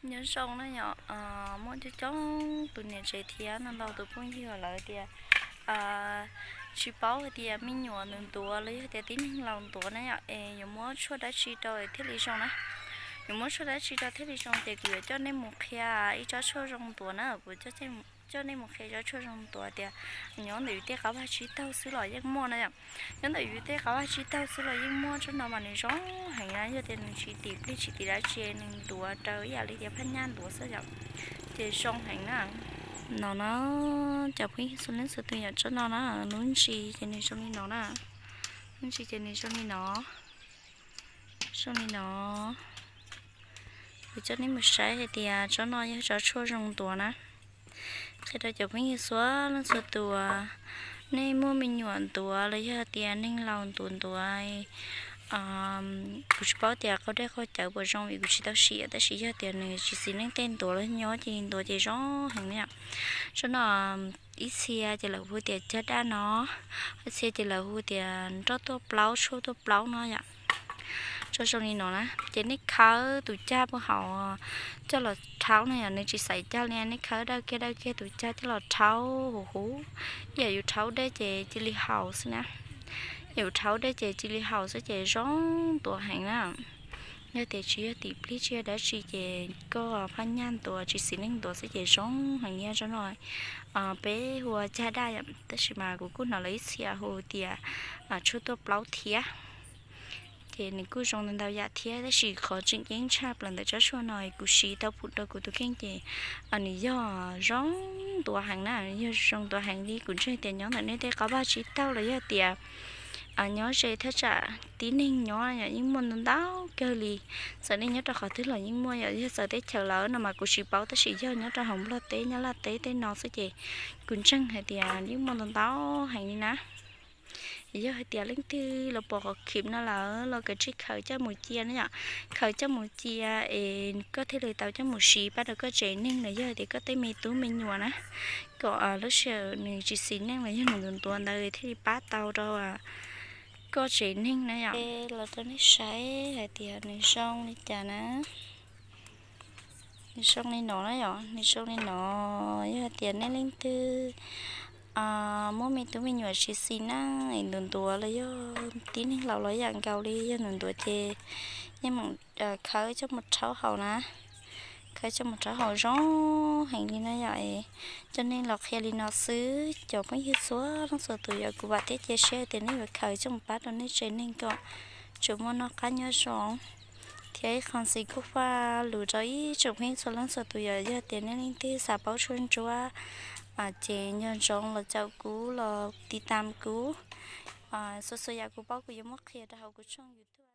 Nyob zoo na yom, muaj coob coob tus niam tsev thiab ntau ntau tus phooj ywg lawv tias tsis paub hais tias me nyuam ntuav ntuav los yog tias tib neeg laus ntuav na yom, es yuav muab tshuaj dab tsi rau thiaj li zoo na. Yuav muab tshuaj dab tsi rau thiaj li zoo ces kuv yuav coj nej mus qhia ib tsob tshuaj zoo ntuav na, kuv coj nej mus qhia tsob tshuaj zoo ntuav tias nyob ntawm yus tej qab vaj tsib taug xwb los yeej muaj na yom. Nyob ntawm yus tej qab vaj tsib taug xwb los yeej muaj, tsob no mas nws zoo heev na, yog tias nws tsis tim plig tsis tim dab tsi nws ntuav raws ib yam li tias phaj nyaj ntuav xwb yom, ces zoo heev na. No na, cov phooj ywg txhua leej txhua tus yom, tsob no na, lub ntsis ces nws zoo li no na, lub ntsis ces nws zoo li no, zoo li no. Kuv coj nej mus saib hais tias tsob no yog tsob tshuaj zoo ntuav na. Qhia rau cov phooj ywg txhua leej txhua tus, nej muaj me nyuam ntuav los yog tias neeg laus ntuav ntuav, kuv tsis paub tias qaug dej qaug cawv puas zoo vim kuv tsis tau sim, tab sis yog tias nws tsis xis neej tej ntuav los nyob ces ntuav ces zoo heev na yom. Tsob no ib txhia ces lawv hu tias cag daj no, ib txhia ces lawv hu tias nroj tuaj plaub, tshuaj tuaj plaub no yom. Tsob zoo li no na, ces nej khawb tus cag puag hauv coj los rhaub no yom, nws tsis xaiv cag li, nej khawb dawb kiag dawb kiag tus cag coj los rhaub huv huv, ib yam yus rhaub dej ces cia li haus xwb na. Yus rhaub dej ces cia li haus xwb ces zoo ntuav heev na. Yog tias tsis yog tim plig tsis yog dab tsi ces koj phaj nyaj ntuav tsis xis neej ntuav xwb ces zoo heev li tsob no. Peb hu ua cag daj yom, tab sis mas kuv kuj hnov lawv ib txhia hu tias tshuaj tuaj plaub thiab. Ces nws kuj zoo ntau ntau yam thiab, tab sis qhov tseem ceeb tshaj plaws ntawm tsob tshuaj no kuv siv tau pum rau kuv tus kheej ces nws yog zoo ntuav heev na, yog zoo ntuav heev li. Kuv ntseeg tias nyob ntawm nej tej qab vaj tsib taug los yog tias nyob ze thaj tsam tib neeg nyob yom, yeej muaj ntau ntau kawg li. Txawm nej nyob rau qhov twg los yeej muaj yom, yog txawv teb chaws lawm no mas kuv tsis paub, tab sis yog nyob rau hauv Nplog teb Nyab Laj teb tej no xwb ces kuv ntseeg hais tias yeej muaj ntau ntau heev li na. Yog hais tias leej twg los pom qhov clip no lawm los kav tsij khaws coj mus cia na yom, khaws coj mus cia es koj thiaj li tau coj mus siv pab rau koj tsev neeg los yog tias koj tej me tub me nyuam na, kom lub sij hawm nws tsis xis neej los yog nws ntuav ntuav ntawd thiaj li pab tau rau koj tsev neeg na yom. Los rau nej saib hais tias nws zoo li cas na. Nws zoo li no na yom, nws zoo li no. Yog hais tias nej leej twg muaj me tub me nyuam tsis xis neej es ntuav ntuav los yog tib neeg laus los yam nkaus li yog ntuav ntuav ces yeej meem khawb coj mus rhaub haus na. Khawb coj mus rhaub haus zoo heev li na yom. Coj nej los qhia li no xwb cov phooj ywg txhua leej txhua tus, yog kuv vam thiab cia siab tias nej yuav khawv coj mus pab rau nej tsev neeg kom tsuas muaj noj qab nyob zoo. Thiab ib qho ntxiv kuj faj lus rau ib tsoom phooj ywg txhua leej txhua tus, yog tias nej leej twg xav paub tshuaj ntsuab ces nco ntsoov los caum kuv los tiv tam kuv. Txhua txhua yam kuv paub kuv yuav muab qhia rau hauv kuv tshooj YouTube.